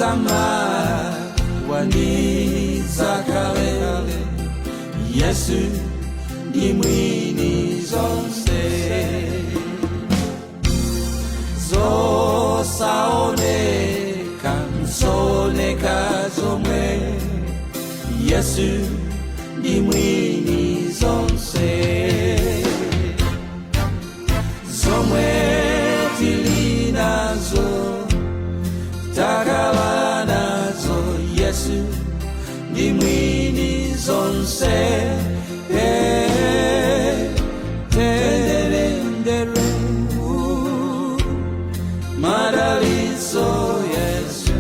Zamawa ndi zakale, Yesu ndi mwini zonse. Zosaoneka, nzooneka zomwe, Yesu ndi mwini zonse. Zomwe tili nazo, takhala nazo, Yesu ndi mwini zonse. Eh, tendere, madalitso, Yesu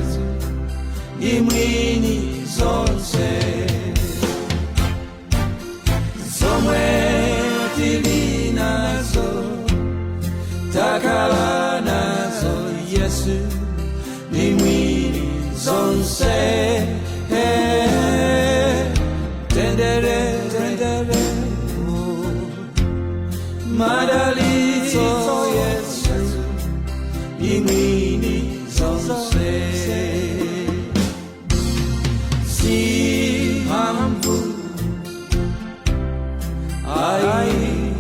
ndi mwini zonse. Zomwe tili nazo, takhala nazo, Yesu ndi mwini zonse. Eh, tendere, tendere, madalitso, Yesu ndi mwini zonse. Si mphamvu ayi,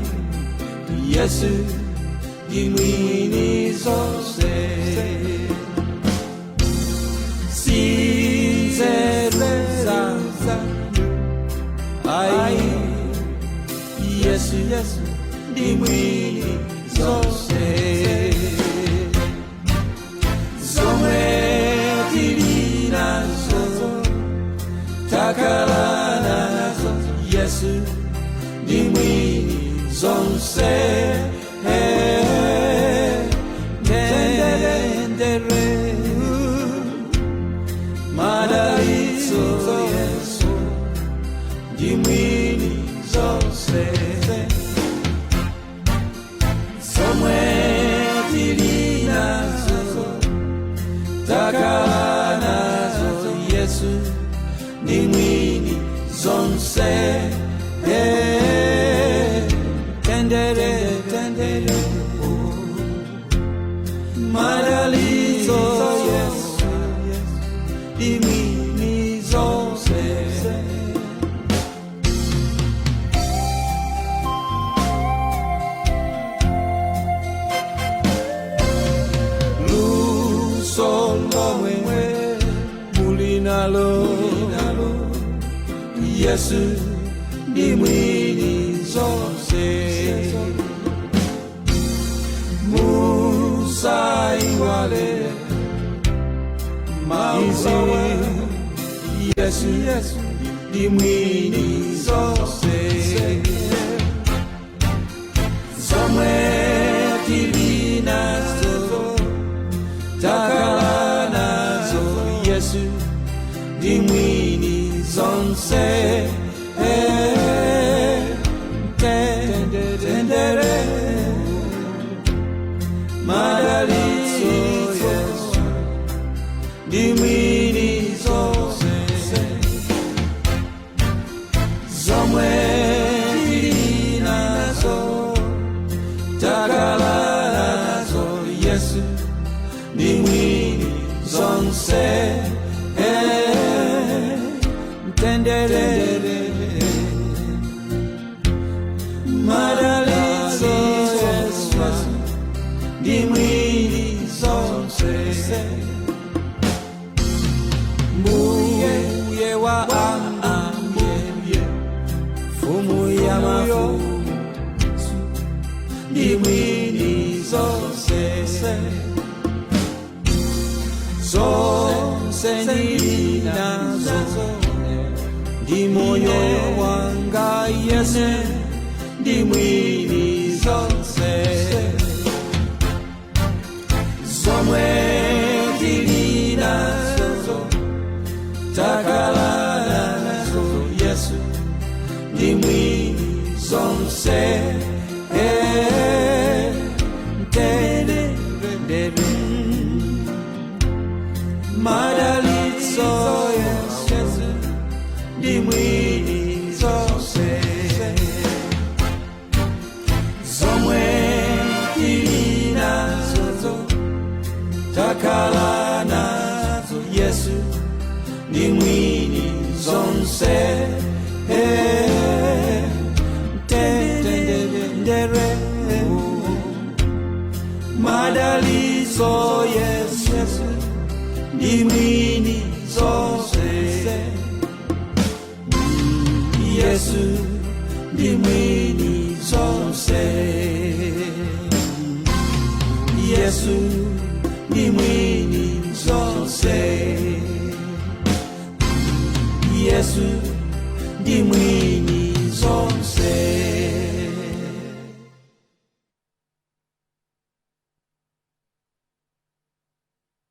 Yesu ndi mwini zonse. Si nzeru zanga ayi, Yesu, Yesu ndi mwini zonse. Zomwe tili nazo, takhala nazo, Yesu ndi mwini zonse. Tendere, madalitso, Yesu ndi mwini zonse. Zomwe tili nazo, takhala nazo, Yesu ndi mwini zonse. Eh, tendere, tendere, oh. Madalitso, Yesu ndi mwini zonse. Luso lomwe muli nalo, Yesu ndi mwini zonse. Musaiwale mauzawe, Yesu, Yesu ndi mwini zonse. Zomwe tili nazo, takhala nazo, Yesu ndi mwini zonse. Eh, tendere, madalitso, Yesu ndi mwini zonse. Zomwe tili nazo, takhala nazo, Yesu ndi mwini zonse. Eh, tendere, madalitso, Yesu ndi mwini zonse. Mbuye wa ambuye, mfumu ya mafumu, ndi mwini zonse. Zonse ndili nazo, ndi moyo wanga, Yesu ndi mwini zonse. Zomwe tili nazo, takhala nazo, Yesu ndi mwini zonse. Eh, tendere, madalitso, Yesu ndi mwini zonse. Zomwe tili nazo, takhala nazo, Yesu. Ndi mwini zonse. Tendere, madalitso, Yesu ndi mwini zonse. Yesu ndi mwini zonse. Yesu ndi mwini zonse. Yesu ndi mwini.